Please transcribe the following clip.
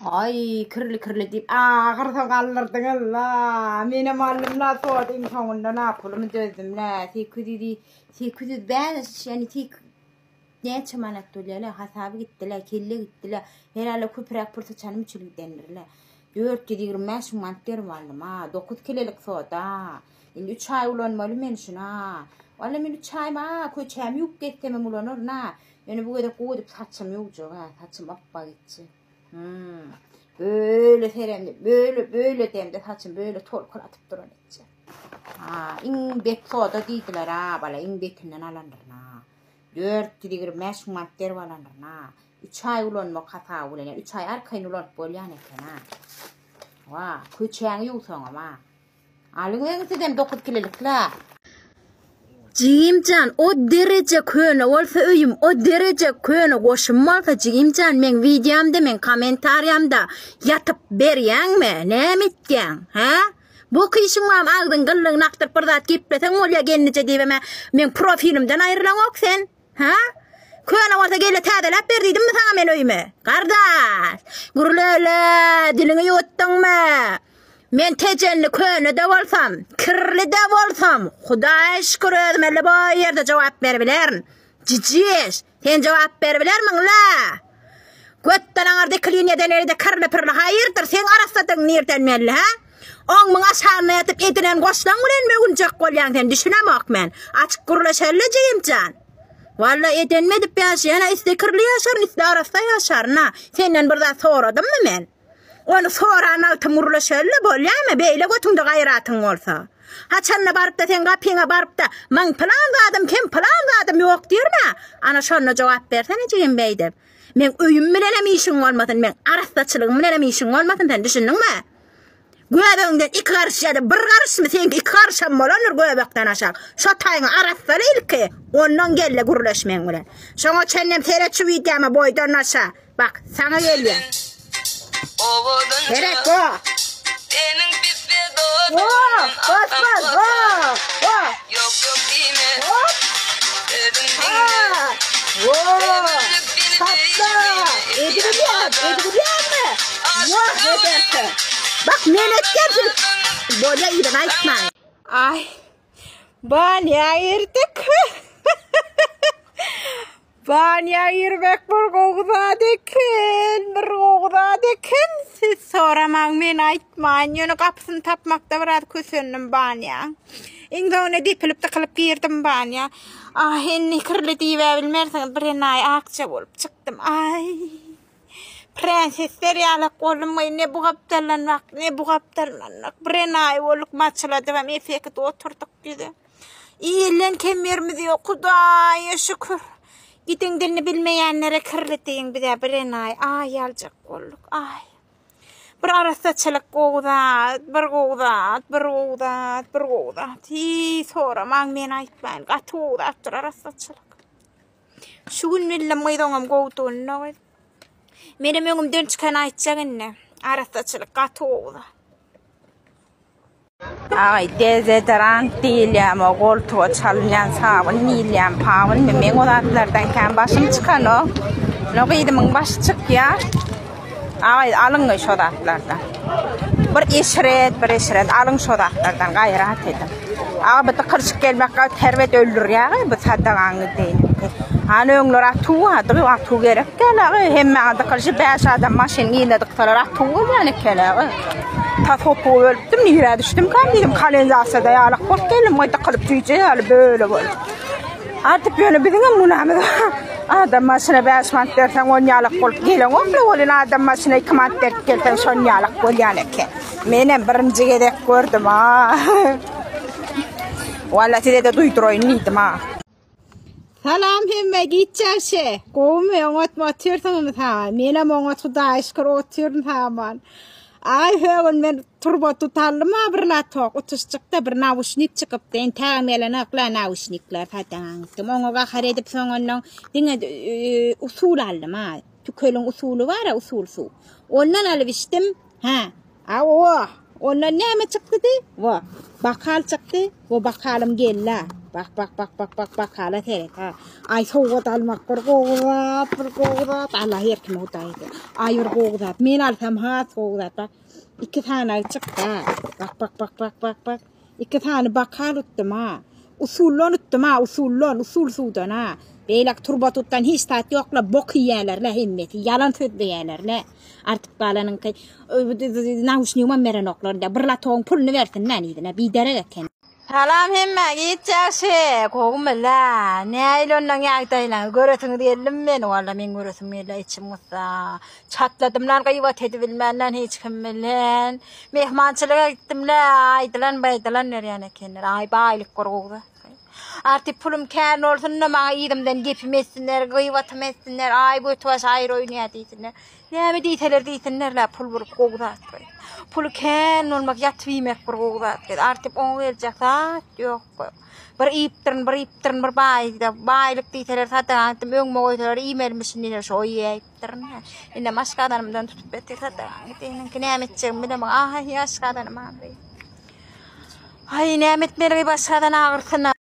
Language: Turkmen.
Aý, kirli-kirli diýip, ahyrsoňy galdyrdyňyz-la. Menem aldym-la soda iň soňunda-la, pulumy dözdüm-le. 800, 805, ýagny sek näçe manat bolýar-la, hasaby gitdi-le, kelle gitdi-le. Herhalde köpräk pul saçanym üçin gidendir-le. 425 müň manat berip aldym-a, 9 kilelik soda. Indi 3 aý ulanmaly men şuny-a. Walla men 3 aýym-a, köçämi ýuwup gezsemem ulanaryn-a. Ýöne bu gezek gowy edip saçymy ýuwjak-a, saçym apbak etjek. Hmm. Böyle seremde, böyle böyle demde saçym böyle tolkun atyp duran etjek. Ha, iň bet soda diýdiler ha, bala iň betinden alandyryn ha. 425 müň manat berip alandyryn ha. 3 aý ulanmak hasaby bilen, 3 aý arkaýyn ulanyp bolýan eken ha. Wa, köçäňi ýuwsaňam ha. Alyň öňi sizem 9 kilolikle. Jigimjan o dereje köne bolsa öýüm o dereje köne goşum bolsa jigimjan meň wideomda meň komentariýamda ýatyp berýäňmi näme etýäň hä bu kyşyň barmy agzyň gyllygyny akdyryp bir zat gepleseň bolýa gelnije diýibem meň profilimden aýrylaňok sen hä köne bolsa gelle täzeläp ber diýdimmi saňa men öýüme gardaş gürlele diliňi ýuwutdyňmy Men tejenli köne-de bolsam, kirli-de bolsam, Hudaýa şükür özüme lüboý ýerde jogap beribilerin. Jijiş, sen jogap beribilermiň-la? Götden aňyrda iki liniýadan eride kirli-pirli haýyrdyr, seň arassadygyň nirden belli, hä? Oň-muň aşagynda ýatyp edinen goşlaň bilenmi öwünjek bolýaň sen, düşünemok men. Açyk gürleşeli-le jigimjan. Walla edenimi edip ýaşaýan-a, isle kirli ýaşaryn, isle arassa ýaşaryn-a. Senden bir zat soradymmy men? Ony soran altyn gürleşeli bolýamy beýle götüňde gaýratyň bolsa. Haçanda barypda seň gapyňa barypda maň pylan zadym kem pylan zadym ýok diýrme. Ana şonda jogap bersene jigim beýdip. Meň öýüm bilenem işiň bolmasyn meň arassaçylygym bilenem işiň bolmasyn sen düşündiňmi? Göbegiňden iki garyş ýa-da bir garyşmy seňki iki garyşam bolandyr göbekden aşak. Şo taýyňy arassala ilki ondan gelde gürleş meň bilen. Şoňa çenlem seret şu wideoma boýdan aşa. Bak, saňa gelýär. Seret, go. Seniň pis Go, bas, bas, go, go. Ýok, ýok diýme. Hop. Sözüm diňle. Go. Çapda. Edibilýär, edibilýärmi? Ýok, ederse. Bak, men etýän siz. Bolýa, yzyny aýtmaň. Aý. Banýa girdik. Banýa girmek bir gowy zat eken, bir gowy zat eken. Siz soramaň, men aýtmaýyn. Ýöne gapysyny tapmakda biraz kösendim banýaň. Iň soňunda depilip dykylyp girdim banýa. Ah, indi kirli diýibä bilmersiňiz, bir enaýy akja bolup çykdym. Aý. Prensesler ýalak boldum, ne bu gapdaldan bak, ne bu gapdaldan bak. Bir enaýy bolduk, maçyladybam efekti oturdyk ýüze. Ilden kem ýerimiz ýok, Hudaýa şükür. Gidiň dilini bilmeýänlere kirli diýiň, bizä bir enaýy aý aljak bolduk. Aý. Bir arassaçylyk gowy zat, bir gowy zat, bir gowy zat, bir gowy zat. Hiý, soramaň, men aýtmaýyn. Gaty gowy zatdyr arassaçylyk. Şu gün bildim gyz oňam gowudygyny gyz. Menem öňümden çykan aýtjak indi. Arassaçylyk gaty gowy zat. Aý, dezodorant diýilýärmi, o goltuga çalynýan sabyn diýilýärmi, pabynmy, meň o zatlardan kän başym çykanok. No gyzymyň başy çykýar. Aý, alyň şo zatlardan. Bir eşret, bir eşret alyň şo zatlardan, gaýrat ediň. Aga bu dykyryşyp gelmek gaty erbet öldürýär bu sadagaň gideýin. Hany öňler atuw bardy, atuw gerek däl aga. Hemmäňe dykyryşyp 5 adam maşyn yzyna dyksalar atuw bolýan eken aga. Tas hopugy bölüpdim, nirä düşdümkäm diýdim, kanalizasiýada ýalak bolup geldim, goý dykylyp jüýje ýaly böle bolup. Artyk ýöne biziňem günämiz bar. Adam başyna 5 manat berseň on ýalak bolup geleňokla welin adam başyna 2 manat berip gelseň şon ýalak bolýan eken. Menem birinji gezek gördüm a. Walla size-de duýduraýyn diýdim a. Salam hemme giç ýagşy. Gowumy oňatmy otyrsyňyzmy saňa? Menem oňat Hudaýa şükür otyryn saman. Aý högün men turba tutaldym-a bir latok utuş çykdy bir nawuşnik çykypdy. Entägem gelenok-la nawuşnikler sataňa gitdim. Oňa gahar edip soňundan diňe usul aldym-a. Tükeliň usuly bar-a usul suw. Ondan alyp içdim. Hä. A o, ondan näme çykdy diý? Wo, bakal çykdy. Wo, bakalym geldi. Bak bak bak bak bak bakala seret ha. Aý sowgat almak bir gowy zat, bir gowy zat. Allah her kime hudaý etsin. Aý bir gowy zat. Men alsam has gowy zat. Bak. Iki sany çykdy ha. Bak bak bak bak bak bak. Iki sany bakal utdum ha. Usuldan utdum ha, usuldan, usul suwdan ha. Beýlek turba tutdan hiç zat ýok-la, bok iýýärler-le hemmesi, ýalan sözleýärler-le. Artyp galanyňky nauşnigimem berenoklar indi. Bir latogyň puluny bersin-dä yzyna, biderek eken. Salam hemmä giç ýagşy gowumy la nähili ondan ýagdaýlaň göresiňiz geldimi meni walla meň göresim geldi içim gyssa çatladym lan gybat edibilmän hiç kim bilen myhmançylyga gitdim la aýdylan baýdylan berýän ekenler aý baýlyk bir gowy zat artyk pulum kän bolsun-da maňa yzymdan gepim etsinler gybatym etsinler aý götübaş aýry oýnaýar diýsinler Näme diýseler diýsinler-le, pul bir gowy zat. Puly kän bolmak, ýatyp iýmek bir gowy zat. Artyk oňa geljek zat ýok. Bir iýipdirin, bir iýipdirin, bir baýda, baýlyk diýseler sadaga gitdim, öňüme goýsalar iýmelimişin diýseler, şo iýäýipdirin. Indem aşgazanymdan tutup beter sadaga gideýin. Näme etjegimi bilemok. Aý, aşgazanym agyrýar. Aý, näme etmeli aşgazan agyrsyna.